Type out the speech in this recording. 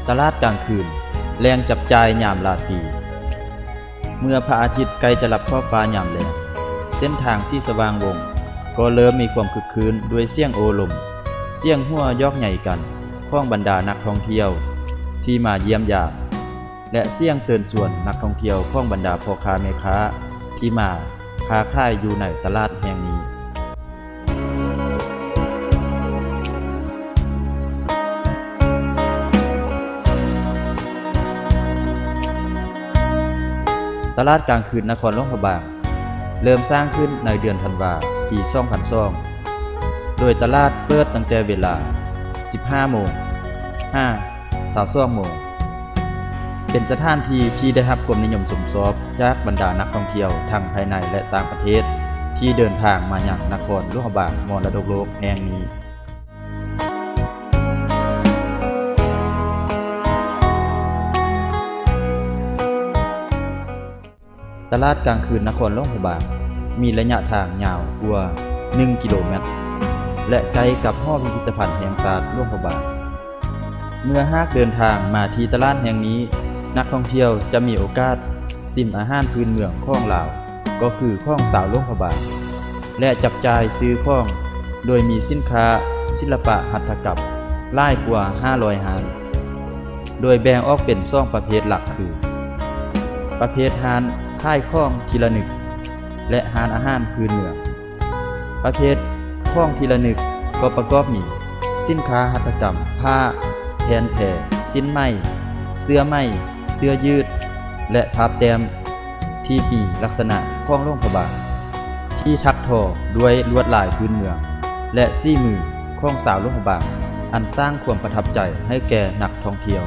ຕະຫຼາດກາງຄືນ ແຫຼ່ງຈັບຈ່າຍຍາມລາຕີ. ເມື່ອພະອາທິດໃກ້ຈະລັບຂອບຟ້າຍາມແລງ, ເສັ້ນທາງສີສະຫວ່າງວົງກໍເລີ່ມມີຄວາມຄຶກຄື້ນດ້ວຍສຽງໂອ້ລົມ, ສຽງຫົວຫຍອກໃຍກັນຂອງບັນດານັກທ່ອງທ່ຽວທີ່ມາຢ້ຽມຢາມ ແລະ ສຽງເຊີນຊວນນັກທ່ອງທ່ຽວຂອງບັນດາພໍ່ຄ້າແມ່ຄ້າທີ່ມາຄ້າຂາຍຢູ່ໃນຕະຫຼາດແຫ່ງນີ້. ຕະຫຼາດກາງຄືນນະຄອນຫຼວງພະບາງ ເລີ່ມສ້າງຂຶ້ນໃນເດືອນທັນວາ ປີສອງພັນສອງ ໂດຍຕະຫຼາດເປີດຕັ້ງແຕ່ເວລາ ສິບຫ້າໂມງ ຫາ ຊາວສອງໂມງ ເປັນສະຖານທີ່ທີ່ໄດ້ຮັບຄວາມນິຍົມຊົມຊອບຈາກບັນດານັກທ່ອງທ່ຽວທັງພາຍໃນ ແລະ ຕ່າງປະເທດ ທີ່ເດີນທາງມາຍັງນະຄອນຫຼວງພະບາງມໍລະດົກໂລກແຫ່ງນີ້. ຕະຫຼາດກາງຄືນນະຄອນຫຼວງພະບາງ ມີໄລຍະທາງຍາວກວ່າໜຶ່ງກິໂລແມັດ ແລະ ໃກ້ກັບຫໍພິພິທະພັນແຫ່ງຊາດຫຼວງພະບາງ. ເມື່ອຫາກເດີນທາງມາທີ່ຕະຫຼາດແຫ່ງນີ້, ນັກທ່ອງທ່ຽວຈະມີໂອກາດຊິມອາຫານພື້ນເມືອງຂອງລາວ, ກໍຄືຂອງຊາວຫຼວງພະບາງ ແລະ ຈັບຈ່າຍຊື້ຂອງໂດຍມີສິນຄ້າສິລະປະຫັດຖະກຳຫຼາຍກວ່າຫ້າຮ້ອຍຮ້ານ, ໂດຍແບ່ງອອກເປັນສອງປະເພດຫຼັກຄື ປະເພດຮ້ານຂາຍຂອງທີ່ລະນຶກ ແລະ ຮ້ານອາຫານພື້ນເມືອງ. ປະເພດຂອງທີ່ລະນຶກກໍປະກອບມີ ສິນຄ້າຫັດຖະກຳ, ຜ້າ, ແຜ່ນແພ, ສິ້ນໄໝ, ເສື້ອໄໝ, ເສື້ອຍືດ ແລະ ພາບແຕ້ມ ທີ່ມີລັກສະນະຂອງຫຼວງພະບາງ ທີ່ຖັກທໍດ້ວຍລວດລາຍພື້ນເມືອງ ແລະ ສີມືຂອງຊາວຫຼວງພະບາງ ອັນສ້າງຄວາມປະທັບໃຈໃຫ້ແກ່ນັກທ່ອງທ່ຽວ.